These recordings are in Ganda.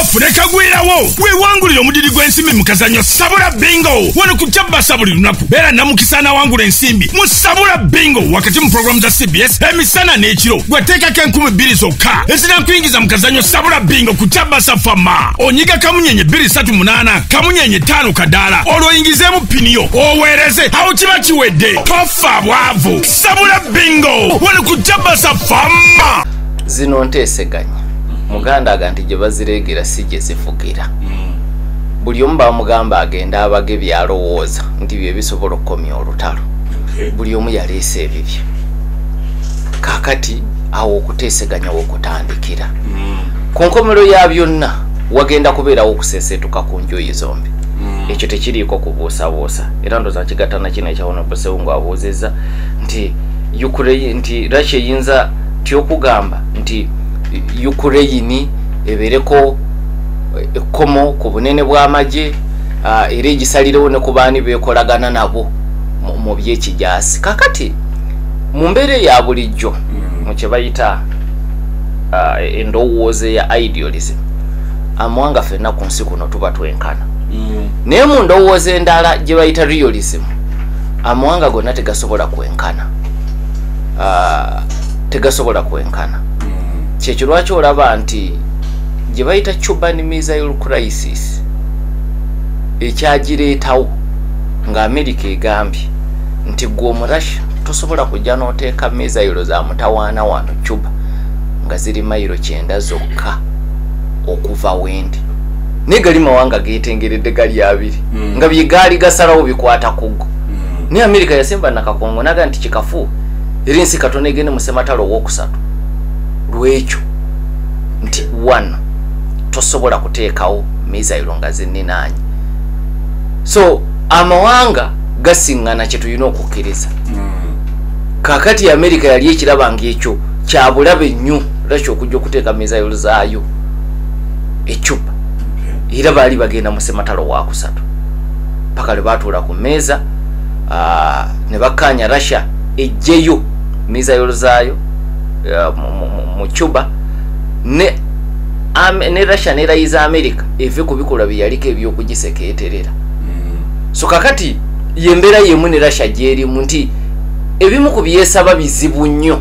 Ofune kagwirawo. Weewangulire omudidi gw'ensimbi mu kazannyo Sabula Bingo. Wano ku Kyabasa buli lunaku. Beera namukisa n'awangula ensimbi mu Sabula Bingo wakati mu programu za CBS emisana n'ekiro. Gweteekako 2000 zokka ezinakuyingiza mu kazannyo Sabula Bingo ku Kyabasa Fama. Onyiga kamunyenye 238 kamunyenye 5 kadaala, olwo oyingizeemu piniyo oweereze awo kiba kiwedde. Tofa bwavu. Sabula Bingo wano ku Kyabasa Fama. Zino nteeseganya. Muganda aga nti gye bazireegera si gye zivugira. Buli omu bamugamba agenda abage byalowooza nti bye bisobola okukomya olutalo. Buli omu yaleese ebibye. Kaakati awo okuteeseganya wokutandikira. Ku nkomerero ya byonna wagenda kubeerawo okuseeseetuka ku njuyi zombi. Ekyo tekiriiko kubuusabuusa. Era ndowooza nkigatta na kino ekya Honorable Ssewungu abuuzizza nti Ukraine, nti Russia eyinza tyokugamba nti Ukraine ebeereko ekkomo ku bunene bw'amagye, era egisalirewo ne ku baani beekolagana nabo mu by'ekijaasi. Kaakati mu mbeera eya bulijjo mu kye bayita endowooza ya idealism, amawanga ffenna ku nsi kuno tuba twenkana. Naye mu ndowooza endala gye bayita realism, amawanga gonna tegasobola kwenkana. Tegasobola kwenkana. Kyekyo lwaki olaba nti gye bayita Cuban Missile Crisis ekyagireetawo nga America egambye nti gwe Omurussia tosobola kujja n'oteeka missile za mutawaana wano Cuba nga ziri mayiro 90 zokka okuva wendi. Naye gali mawanga geetengeredde gali abiri nga bye gaali gasalawo bikwata ku go. Naye America yasemba nakakongo naga nti kikafu era ensi katono egende mu ssematalo owookusatu lwekyo nti wano tosobola kuteekawo missile nga zinninaanye. So amawanga gasiŋŋana kye tulina okukkiriza. Kaakati America yali ekiraba ng'ekyo kya bulabe nnyo lwaki okujja okuteeka missile zaayo e Cuba. Era baali bagenda mu ssematalo wakusatu paka lwe baatuula ku mmeeza ne bakkaanya Russia ejjeyo missile zaayo mu Cuba, ne Russia nerayiza America eve ku bikolwa bye yaliko ebyokugisekeeterera. So kakati yembeera yemu ne Russia gyerimu nti ebimu ku byesaba bizibu nnyo.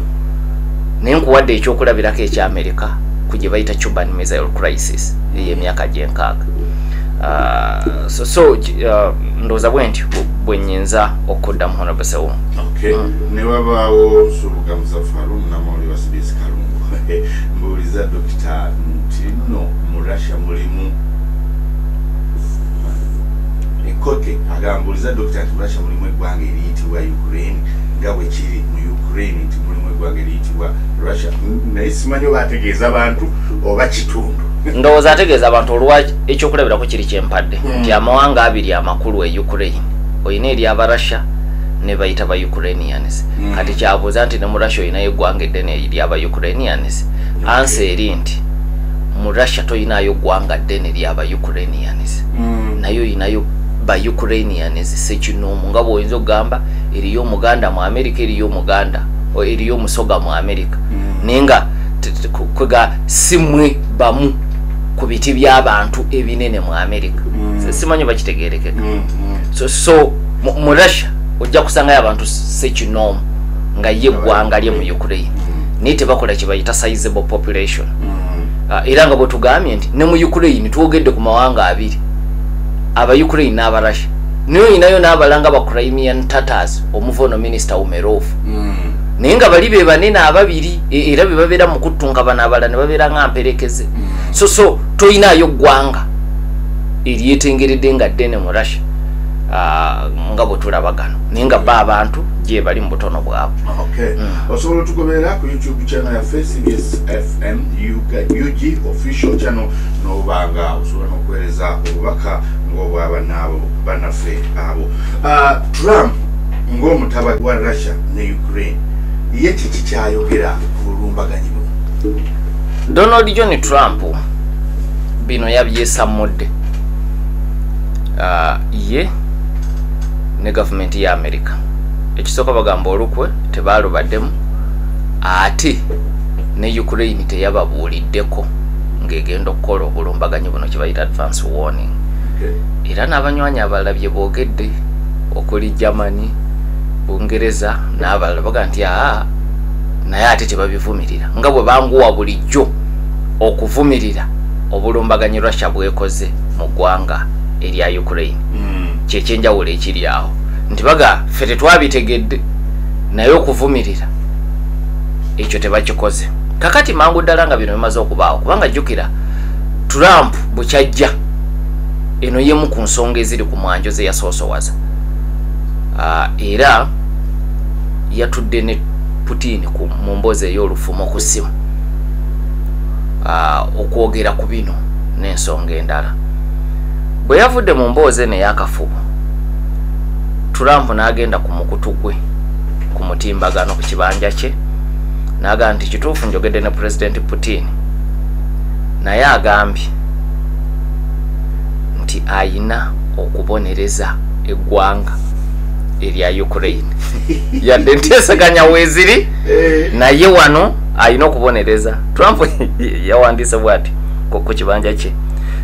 Naye nkuwadde ekyokulabirako ekya America ku gye bayita Cuban Missile Crisis ey'emyaka gy'enkaaga. So ndowooza bwe ntyo bwe nnyinza okuddamu Honorable Ssewungu. Okay. Ne wabaawo Nsubuga Muzafaru, munnamawulire wa CBS Kalungu. Mbuuliza dokita nti nno mu Russia mulimu ekoke, agamba mbuuliza dokita nti mu Russia mulimu eggwanga eriyitibwa Ukraine nga bwe kiri mu Ukraine nti mulimu eggwanga eriyitibwa Russia. Naye simanyi oba ategeeza bantu oba kitundu. Ndowooza ategeeza abantu olwa ekyokulabirako kiri kyempadde nti amawanga abiri amakulu e Ukraine oyina ery'Abarussia ne bayita ba Ukrainians. Kati kyabuuza nti ne mu Russia oyinayo eggwanga eddene ery'aba Ukrainians. Answer eri nti mu Russia toyinayo ggwanga ddene ly'aba Ukrainians, naye oyinayo ba Ukrainians sekinoomu nga bw'oyinza okugamba eriyo Omuganda mu America, eriyo Omuganda, eriyo Omusoga mu America, naye nga kwega si mmwe bamu ku biti by'abantu ebinene mu America. Simanyi bakitegeerekeka. So mu Russia ojja kusangayo abantu sekinoomu nga ye eggwanga lye mu Ukraine, naye tebakola kye bayita sizable population. Era nga bwe tugambye nti ne mu Ukraine twogedde ku mawanga abiri, aba Ukraine n'Abarussia, naye oyinayo n'abalanga ba Crimean Tatars omuva ono Minisita Umerov, naye nga bali be banene ababiri era be babeera mu kuttunka, bano abalala ne babeera nga mperekeze. So toyinaayo ggwanga eryetengeredde nga ddene mu Russia, nga bwe tulaba gano, naye nga ba abantu gye bali mu butono bwabwe. Okay. Osobola otugoberera ku YouTube channel yaffe CBS FM UG official channel, n'obanga osobola n'okuweereza obubaka ng'obwaba n'abo bannaffe abo. Trump ng'omutaba wa Russia ne Ukraine, ye kiki kyayogera ku bulumbaganyi buno? Donald John Trump bino yabyesammudde, ye ne gavumenti ya America. Ekisooka bagamba olukwe tebalubaddemu, ate ne Ukraine teyababuuliddeko ng'egenda okukola obulumbaganyi buno kye bayita advance warning. Era n'abanywanyi abalala bye boogedde okuli Germany, Bungereza n'abalala baga nti aa, naye ate tebabivumirira nga bwe banguwa bulijjo okuvumirira obulumbaganyi Russia bwekoze mu ggwanga erya Ukraine. Kyekyenjawulo ekiri awo nti baga ffe tetwabitegedde, naye okuvumirira ekyo tebakikoze. Kakati mangu ddala nga bino bimaze okubaawo, kubanga jjukira Trump bwekyajja eno yemu ku nsonga eziri ku mwanjo ze yasoosowaza, era yatudde ne Putin mu mboozi ey'olufumo ku ssimu, okwogera ku bino n'ensonga endala. Bwe yavudde mu mboozi eno ey'akafubo, Trump n'agenda ku mukutu gwe ku mutimbagano ku kibanja kye n'agamba nti kituufu njogedde ne President Putin, naye agambye nti ayina okubonereza eggwanga erya Ukraine. Yadde nteeseganya weeziri, naye wano ayina okubonereza. Trump yawandiise bw'ati ku kibanja kye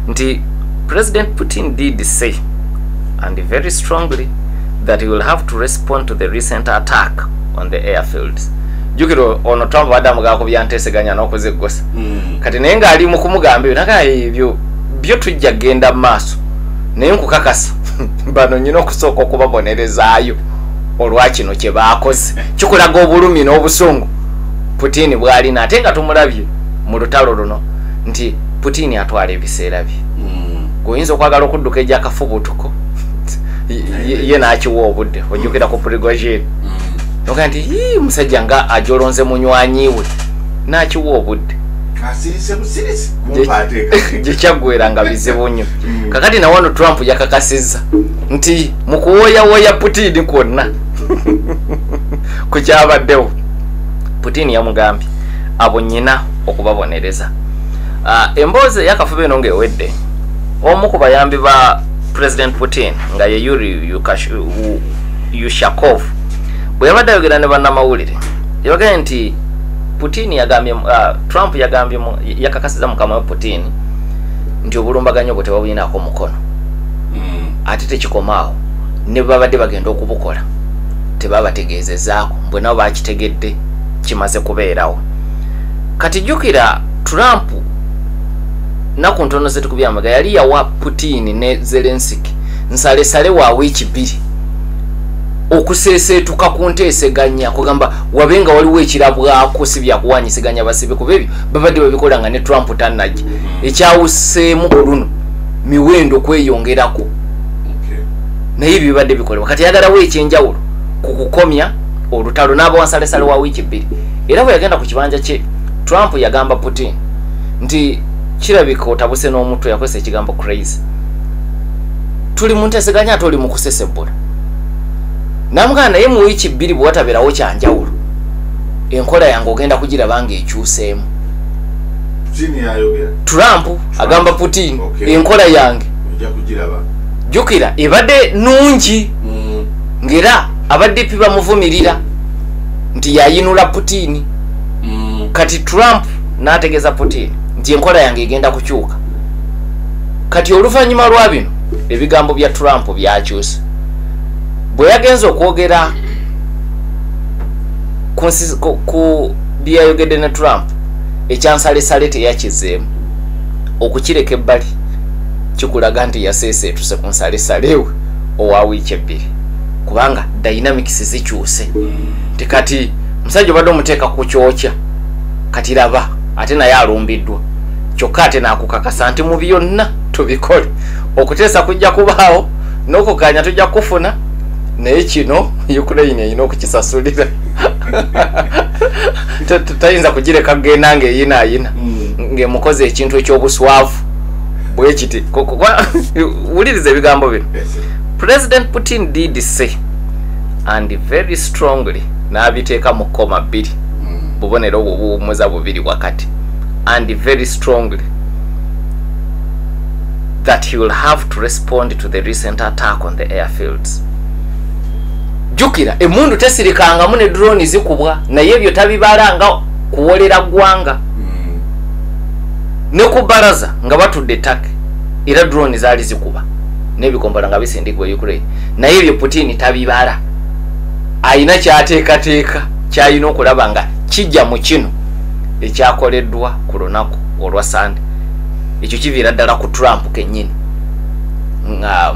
nti President Putin did say and very strongly that he will have to respond to the recent attack on the airfields. Jjukira ono Trump badde amugamba ku byanteeseganya n'okuziggosa. Kati naye ng'ali mu kumugamba ebyo, naga ebyo byo tujja kgenda mu maaso, naye nkukakasa bano nyina okusooka okubabonerezaayo olwa kino kye baakoze. Kikulaga obulumi n'obusungu Putin bw'alina, ate nga tumulabye mu lutalo luno nti Putin atwala ebiseera bye. Gweoyinza okwagala okudduka egyakafubutuko, ye n'akiwa obudde. Ojjukira ku Prigozhin, noga nti ii musajja nga ajolonze munywanyi we, n'akiwa obudde. Asirise busirisi kumpaateeka. Gye kyaggwera nga bizibu nnyo. Kakati na wano Trump yakakasizza nti mu kuwooyawooya Putin kwonna ku kyabaddewo, Putin yamugambye abo nnyina okubabonereza. Emboozi eyakafuba eno ng'ewedde, omu ku bayambi ba President Putin nga ye Yuri Ushakov bwe yabadde ayogera ne bannamawulire, yabagambye nti Putin yagambye, Trump yagambye yakakasiza mukama we Putin nti obulumbaganyi obwo tebabulinaako mukono, ate tekikomaawo, ne babadde bagenda okubukola tebabategeezezaako, mbwe nabo bakitegedde kimaze kubeerawo. Kati jjukira Trump naku ntono zetukubyamaga yali yawa Putin ne Zelensky nsalesale wa wiiki 2 okuseeseetuka ku nteeseganya, kugamba wabe nga waliwo ekirabwako, si byakuwanyisiganya basibe, kuba ebyo babadde babikola nga ne Trump tannajja. Ekyawuseemu oluno miwendo kweyongerako, naye ebyo bibadde bikolebwa. Kati yagalawo ekyenjawulo ku kukomya olutalo n'abawa nsalesale wa wiiki 2. Era bwe yagenda ku kibanja kye, Trump yagamba Putin nti kirabika otabuse n'omutwe, yakozesa ekigambo crazy, tuli mu nteeseganya ate oli mu kusesebbula. Namugamba naye mu wiiki 2 bwe watabeerawo kyanjawulo, enkola yange ogenda kugiraba ng'ekyuseemu. Trump agamba Putin enkola yange jjukira ebadde nnungi, ng'era aba DP bamuvumirira nti yayinula Putin. Kati Trump n'ategeeza Putin nti enkola yange egenda kukyuka. Kati oluvannyuma lwa bino ebigambo bya Trump byakyuse bwe yagenze okwogera ku byeyayogedde ne Trump, ekyansalesale teyakizeemu okukireka ebbali, kikulaga nti yaseeseetuse ku nsalesalewe owa wiiki 2, kubanga dynamics zikyuse nti kati musajja obadde omuteeka ku kyokya, kati laba ate naye alumbiddwa. Kyokka ate n'akukakasa nti mu byonna tubikole, okuteesa kujja kubaawo n'okukanya tujja kufuna, naye kino Ukraine erina okukisasulira. Tayinza kugireka kugenda ng'eyinaayina ng'emukoze ekintu eky'obuswavu bwekiti. Wuliriza ebigambo bino: President Putin did say and very strongly, n'abiteeka mu koma 2, bubonero obwo buwummuza bubiri wakati, and very strongly that he will have to respond to the recent attack on the airfields. Jjukira emundu tesirikangamu ne drone zikubwa, naye ebyo tabibala nga kuwolera ggwanga. Ne ku baraza nga batudde Turkey, era drone zaali zikuba n'ebikompola nga bisindikibwa Ukraine. Naye ebyo Putin tabibala, ayina kyateekateeka kyalina okulaba nga kijja mu kino ekyakoleddwa ku lunaku olwa Sande. Ekyo kiviira ddala ku Trump kennyini nga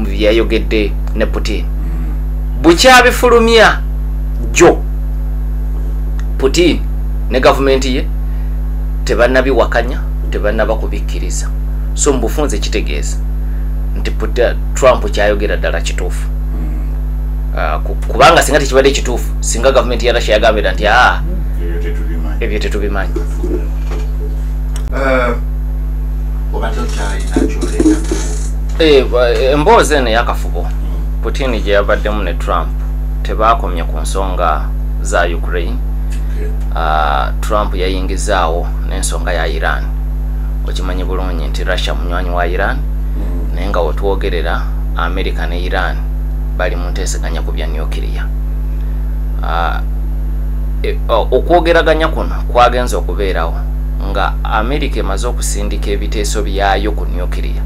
byayogedde ne Putin. Bukyabifulumya jo Putin ne gavumenti ye tebannabiwakanya, tebannaba kubikkiriza. So mu bufunze kitegeeza nti Trump kyayogera ddala kituufu. Kubanga singa tekibadde kituufu, singa gavumenti ya Russia yagambira nti ebyo tetubimanyi. Emboozi eno ey'akafubo Putin gye yabaddemu ne Trump tebakomye ku nsonga za Ukraine. Trump yayingizaawo n'ensonga ya Iran. Okimanyi bulungi nti Russia munywanyi wa Iran, naye nga wetwogerera America ne Iran bali mu nteeseganya ku bya nuclear. Okwogeraganya kuno kwagenze okubeerawo nga America emaze okusindika ebiteeso byayo ku nuclear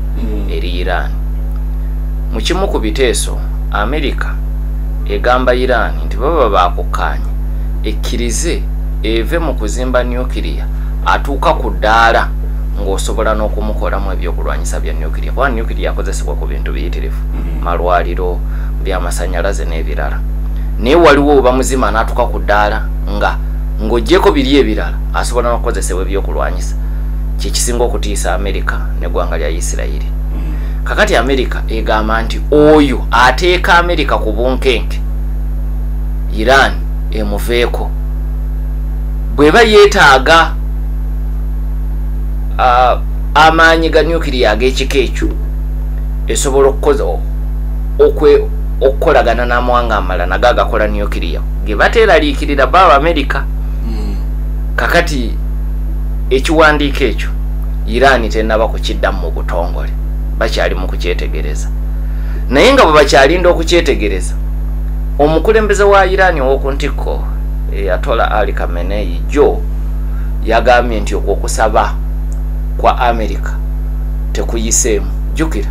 eri Iran. Mu kimu ku biteeso, America egamba Iran nti baba baakukkaanya ekkirize eve mu kuzimba nuclear atuuka ku ddaala ng'osobola n'okumukolamu ebyokulwanyisa bya nuclear, kuba nuclear akozesebwa ku bintu biyitirivu, malwaliro, byamasannyalaze n'ebirala. Naye waliwo oba muzima n'atuuka ku ddaala nga ng'oggyeko biri ebirala asobola n'okukozesebwa ebyokulwanyisa, kyekisinga okutiisa America n'eggwanga lya Isirayiri. Kakati America egamba nti oyo ateeka America ku bunkenke, Iran emuveeko. Bw'eba yeetaaga amaanyi ga nuclear ag'ekika ekyo, esobola okukolagana n'amawanga amalala nago agakola nuclear ge bateeraliikirira baba America. Kakati ekiwandiiko ekyo Iran tennaba kukiddamu mu butongole, bakyali mu kukyetegereza. Naye nga bwe bakyalinda okukyetegereza, omukulembeze wa Iran ow'oku ntikko Ayatollah Ali Khamenei jo yagambye nti okwo okusaba kwa America tekuyiseemu. Jjukira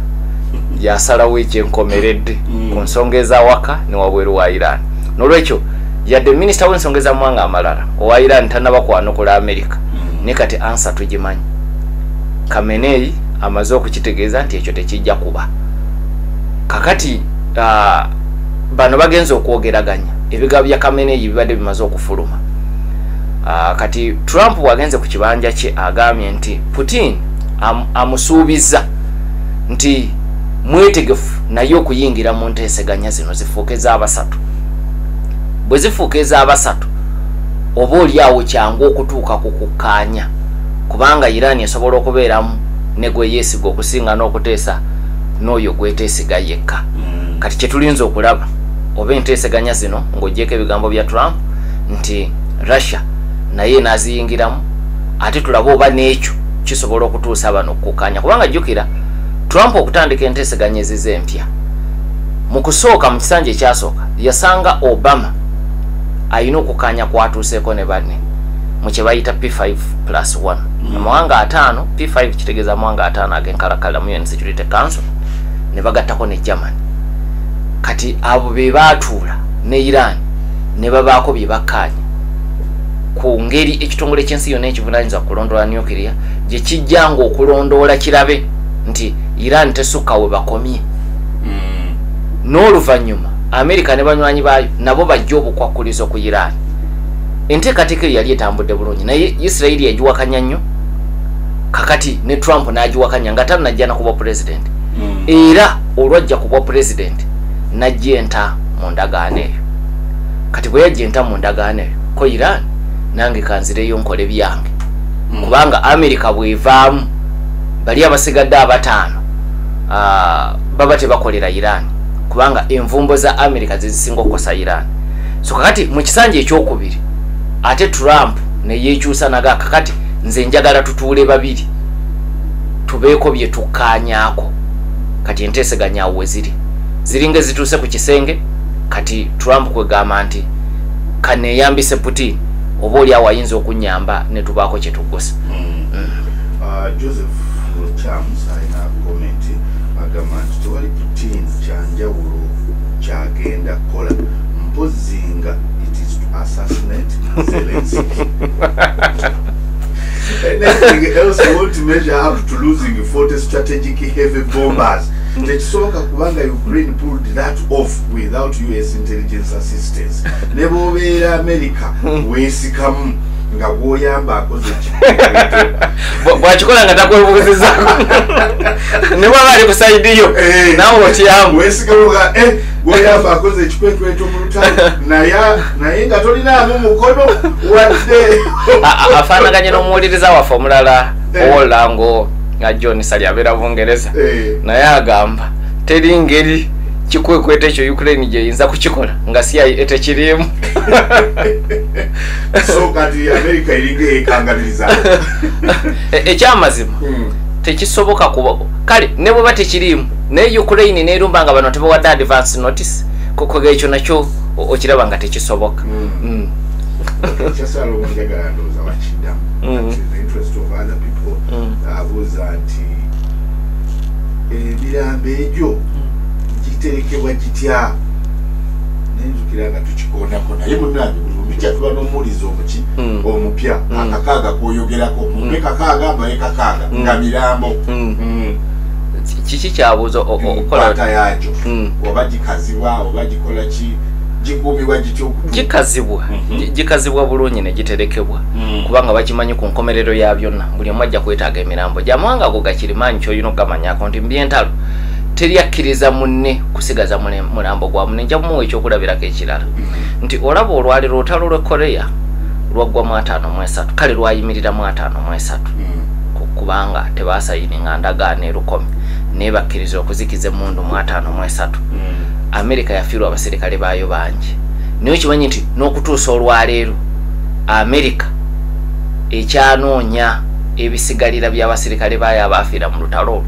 yasalawo ekyenkomeredde ku nsonga ez'awaka ne wabweru wa Iran. N'olwekyo yadde minisita w'ensonga ez'amawanga amalala owa Iran tannaba kwanukula America, naye kati ansa tugimanyi. Khamenei amaze okukitegeeza nti ekyo tekijja kuba. Kakati bano bagenze okwogeraganya, ebigambo bya Khamenei bibadde bimaze okufuluma. Kati Trump bw'agenze ku kibanja kye agambye nti Putin amusuubiza nti mwetegefu naye okuyingira mu nteeseganya zino zifuuke ez'abasatu. Bwe zifuuka ez'abasatu, oba oli awo kyangu okutuuka ku kukkaanya, kubanga Iran esobola okubeeramu ne gwe yeesiga okusinga n'okuteesa n'oyo gweteesiga yekka. Kati kye tulinza okulaba oba enteeseganya zino, ng'oggyeko ebigambo bya Trump nti Russia naye n'aziyingiramu, ate tulabe oba n'ekyo kisobola okutuusa bano okukkaanya. Kubanga jjukira Trump okutandika enteeseganya ezize empya, mu kusooka mu kisanja ekyasooka yasanga Obama alina okukkaanya kwatuuseeko ne banne mu kye bayita P5+1. Amawanga 5, P5 kitegeeza amawanga 5 ag'enkalakkalira mu UN Security Council, ne bagattako ne Germany. Kati abo be baatuula ne Iran ne babaako bye bakkaanya ku ngeri ekitongole ky'ensi yonna ekivunaanyizibwa ku kulondoola nuclear gye kijjanga okulondoola kirabe nti Iran tesukka we bakomye. N'oluvannyuma America ne banywanyi baayo nabo bajja obukwakkulizo ku Iran. Enteekateeka eyo yali etambudde bulungi, naye Isirayiri yagiwakanya nnyo. Kakati ne Trump n'agiwakanya nga tannajja na kuba president. Era olwajja kuba president n'ajja enta mu ndagaano eyo. Kati bwe yajja enta mu ndagaano eyo, ko Iran nange kanzireyo nkole byange, kubanga America bw'evaamu bali abasigadde abataano baba tebakolera Iran, kubanga envumbo za America zezisinga okukosa Iran. So kakati mu kisanja ekyokubiri ate Trump ne yeekyusa naga kakati nze njagala tutuule babiri tubeeko bye tukkaanyaako. Kati enteeseganya awo we ziri ziringa ezituuse ku kisenge. Kati Trump kwegamba nti kaneeyambise Putin, oba oli awo ayinza okunnyamba ne tubaako kye tugusa. Joseph Chams alina comment agamba nti tewali Putin kyanjawulo kyagenda kukola mpozi nga it is to assassinate Zelensky. Anything else won't measure up to losing 40 strategic heavy bombers. Tekisoboka kubanga Ukraine pulled that off without US intelligence assistance. Ne bw'obeera America weesikamu nga bw'oyamba akoze bwakikola nga takwebuuzizaako ne bwaba ali ku side yo naawe otyamu weesikamu nga bw'oyamba akoze ekikwekweto mu lutalo naye nga tolinaamu mukono wadde. Afaanaganye n'omuwuliriza waffe omulala ow'olulango nga John Sali abeera Bungereza, naye agamba teri ngeri kikwekweto ekyo Ukraine gyeyinza kukikola nga CIA tekiriimu. So kati America eringa ekangabiriza. Ekyamazima tekisoboka kuba kale ne bweba tekiriimu naye Ukraine nerumba nga bano tebawadde advance notice kokoga ekyo nakyo okiraba nga tekisoboka. Kyasala omunjagala ndowooza wakiddamu. In the interest of other people, abuuza nti emirambo egyo giterekebwa gitya? Nenzukira nga tukikoonako naye munnange buli lumikya tuba n'omuwulizi omuki omupya akakaaga kwoyogerako mumpe kakaaga mbaye kakaaga nga mirambo. Kiki kyabuuza okola yakyo oba gikazibwa oba gikola ki gikuumibwa gitya? Gikazibwa gikazibwa bulungi ne giterekebwa kubanga bakimanyi ku nkomerero ya byonna buli omu ajja kwetaaga emirambo gyamawanga ago gakirimaanyi kyolina okugamanyako nti mbyentalo teri akkiriza munne kusigaza mulambo gwa munne. Nja kumuwa ekyokulabirako ekirala nti olaba olwaliro olutalo lw'e Korea lwaggwa mu 53 kale lwayimirira mu 53 kubanga tebasayininga ndagaano erukomi naye bakkiriza okuzikiza emmundu mu 53. Amerika yafiirwa abaserikale baayo bangi naye okimanyi nti n'okutuusa olwaleero Amerika ekyanoonya ebisigalira by'abaserikale baayo abaafiira mu lutalo olwo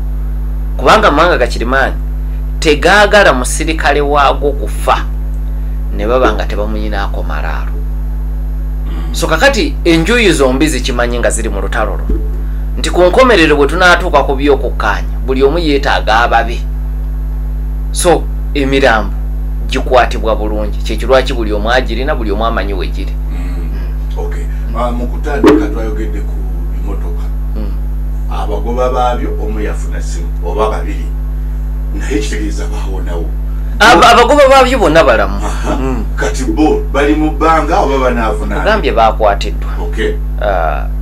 kubanga amawanga gakirimaanyi tegaagala musirikale waago kufa ne baba nga tebamuyinaako malaalo. So kakati enjuyi zombi zikimanyi nga ziri mu lutalo olwo nti ku nkomerero bwe tunaatuuka ku by'okukkaanya buli omu yeetaaga ababe. So emirambo gikwatibwa bulungi kyekirwaki buli omu agirina buli omu amanyi we giri. Okay. Mu kutandika twayogedde ku bimotoka abagoba baabyo omu yafuna simu oba babiri naye kitegeeza bawonawo. Abagoba baabyo bonna balamu. Kati bo bali mu bbanga oba banaafuna? Ogambye bakwatiddwa.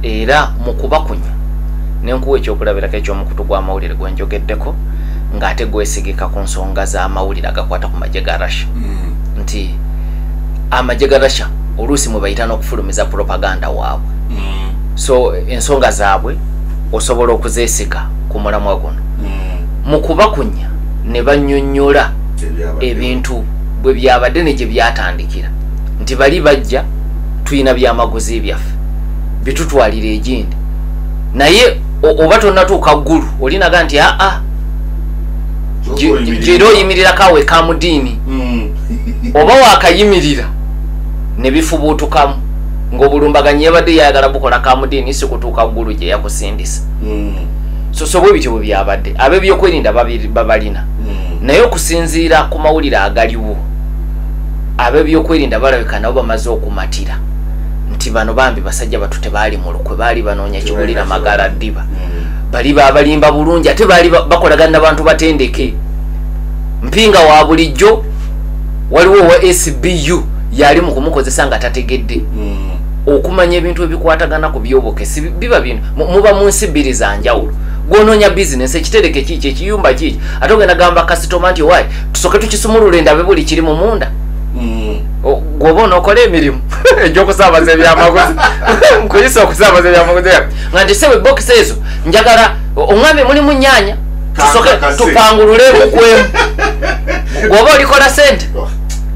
Era mu kubakunya nenkuwa ekyokulabirako ekyomukutu gw'amawulire gwe njogeddeko ng'ate gwesigika ku nsonga z'amawulire agakwata ku magye ga Russia nti amagye ga Russia oluusi mwe bayita n'okufulumiza propaganda waabwe. So ensonga zaabwe osobola okuzeesiga ku mulamwa guno. Mu kubakunya ne bannyonnyola ebintu bwe byabadde ne gye byatandikira nti bali bajja tulina byamaguzi byaffe bitutwalira egindi naye oba tonnatuuka ggulu olinaga nti aa gyera oyimirirako awo ekamudiini oba waakayimirira ne bifubuutukamu ng'obulumbaganyi yabadde yayagala bukola kamudiini si kutuuka ggulu gye yakusindisa. So bwe bityo bwe byabadde ab'ebyokwerinda babalina naye okusinziira ku mawulire agaliwo ab'ebyokwerinda balabika nabo bamaze okumatira nti bano bambi basajja batu tebaali mu lukwe baali banoonya kiwulira magala ddiba bali babalimba bulungi ate baali bakolagana n'abantu batendeke. Mpinga wa bulijjo waliwo owa SBU yali mu kumukozesa nga tategedde okumanya ebintu ebikwatagana ku byobukesi biba bino muba mu nsi bbiri za njawulo. Gwonoonya bizinesi ekitereke kiiki ekiyumba kiiki ate ogenda gamba kasitoma nti wayi tusooke tukisumulule ndabe buli kiri mu munda. Gwoba onookola emirimu egy'okusaabaza ebyamaguzi nkuyisa okusaabaza ebyamaguzi nga nti sebe bokisi ezo njagala oŋŋambe mulimu nnyaanya tusooke tupangulule bukwemu gwoba olikola sente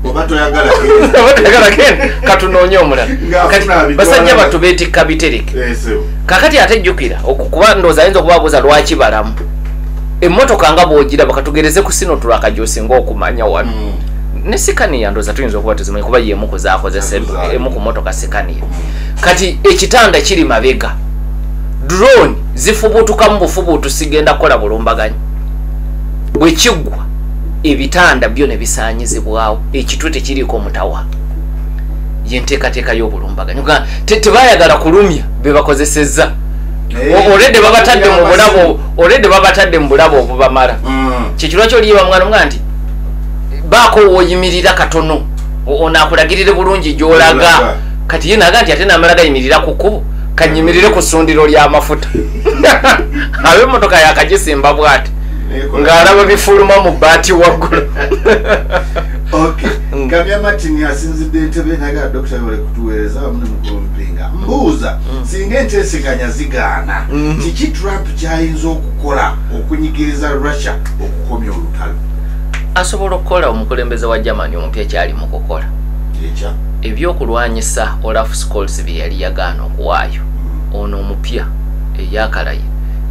oba toyagala genda katunoonye omulala. Kati basajja battu beetikka bitereke. Kakati ate jjukira okuba ndowooza ayinza okubabuuza lwaki balamu emmotoka nga bw'ogiraba katugereze ku Sinotruk gy'osinga okumanya wano ne Scania ndowooza tuyinza okuba tuzimanyi kuba ye emu ku zaakozesa emu ku mmotoka Scania. Kati ekitanda kiri mabega Drone zifubutuka mu bufubutu, sigenda kukola bulumbaganyi. Bwe kiggwa ebitanda byo ne bisaanyizibwawo, ekitwe tekiriiko mutawa. Yenteekateeka y'obulumbaganyi. Tebayagala kulumya be bakozesezza. Already babatadde mu bulabo, already babatadde mu bulabo obubamala. Kyekirwa kyoliiba mwana mwana nti baako woyimirira katono onaakulagirire bulungi gy'olaga. Kati ye naga nti ate namala gayimirira ku kkubo, kanyimirire ku ssundiro ly'amafuta. Ab'emmotoka yakagisimba bw'ati ng'alaba bifuluma mu bbaati waggulu. Okay. Kamya Martin asinzidde Entebbe naga Dr. Yole kutuweereza wamu ne mukulu Mpinga. Mbuuza, singa enteeseganya zigaana, kiki Trump ky'ayinza okukola okunyigiriza Russia okukomya olutalo? Asobola okukola omukulembeze wa Germany omupya kyali mu kukola. Ebyokulwanyisa Olaf Scholz bye yali yagaana okuwaayo, ono omupya eyakalaye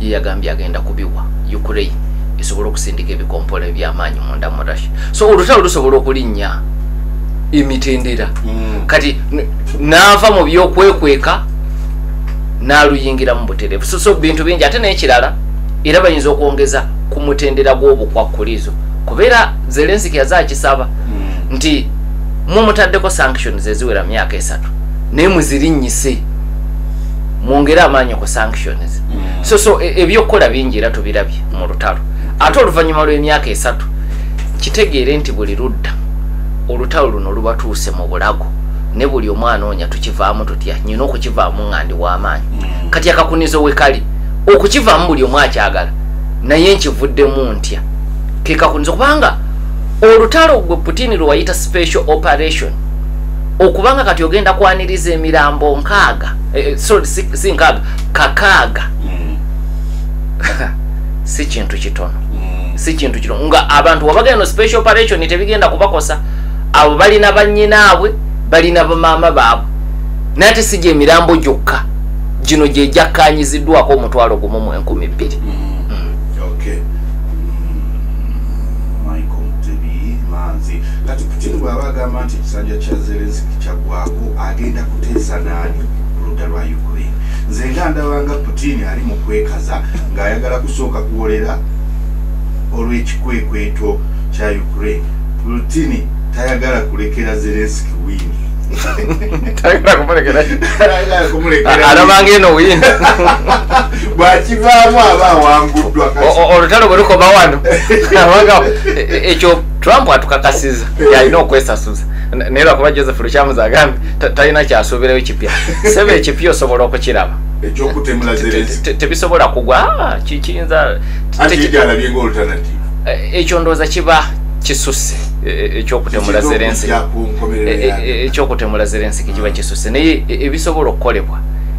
ye yagambye agenda kubiwa Ukraine esobola okusindika ebikompola ebyamaanyi munda mu Russia. So olutalo lusobola okulinnya emitendera. Kati n'ava mu byokwekweka n'aluyingira mu butereevu. So bintu bingi. Ate n'ekirala era bayinza okwongeza ku mutendera gw'obukwakkulizo, kubeera Zelensky yaze akisaba nti mumutaddeko sanctions eziwera myaka 3 naye muzirinnyise, mwongere amaanyi ku sanctions. So ebyokukola bingi era tubirabye mu lutalo. Ate oluvannyuma lw'emyaka 3 kitegeere nti buli ludda olutalo luno lubatuuse mu bulago, ne buli omwana onya tukivaamu tutya, nyina okukivaamu nga ndi w'amaanyi. Kati akakunizo we kali okukivaamu buli omu akyagala, naye nkivuddemu ntya ke kakunizo, kubanga olutalo gwe Putin lwe wayita special operation, okubanga kati ogenda kwaniriza emirambo 6, sorry si 6, 6 si kintu kitono. Si kintu kitono nga abantu wabagenda no special operation tebigenda kubakosa. Abo balina bannyinaabwe, balina bamaama baabwe, naye ate si gye emirambo gyokka gino gye gyakkaanyiziddwako 1,200. Okay. Michael Mutebi Manzi. Kati Putin bw'aba agamba nti ekisanja kya Zelensky kyaggwako, agenda kuteesa naani ku ludda lwa Ukraine? Nze nga ndabanga Putin ali mu kwekaza ng'ayagala kusooka kuwolera olw'ekikwekweto kya Ukraine. Putin tayagala kulekera Zelensky win. Tayagala kumulekera. Alabanga eno win. Bw'akivaamu aba awanguddwa. Olutalo bwe lukoma wano. Abanga ekyo Trump atukakasiza yalina okwesasuza. Naye lwakuba Joseph Lukyamuzi agambye talina kyasuubirayo kipya. Sebe ekipya osobola okukiraba. Ekyokutemula Zelensky tebisobola kugwa. Kiyinza alabye nga alternative. Ekyo ndowooza kiba kisusse ekyokutemula Zelensky. Ekyokutemula Zelensky kiba kisusse, naye ebisobola okukolebwa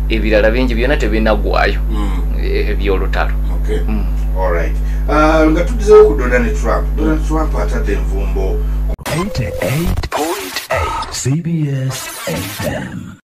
ebirala bingi byonna tebinaggwayo ebyolutalo. Okay. Alright. Nga tuddizeewo ku Donald Trump. Donald Trump atadde envumbo 88.8 CBS FM.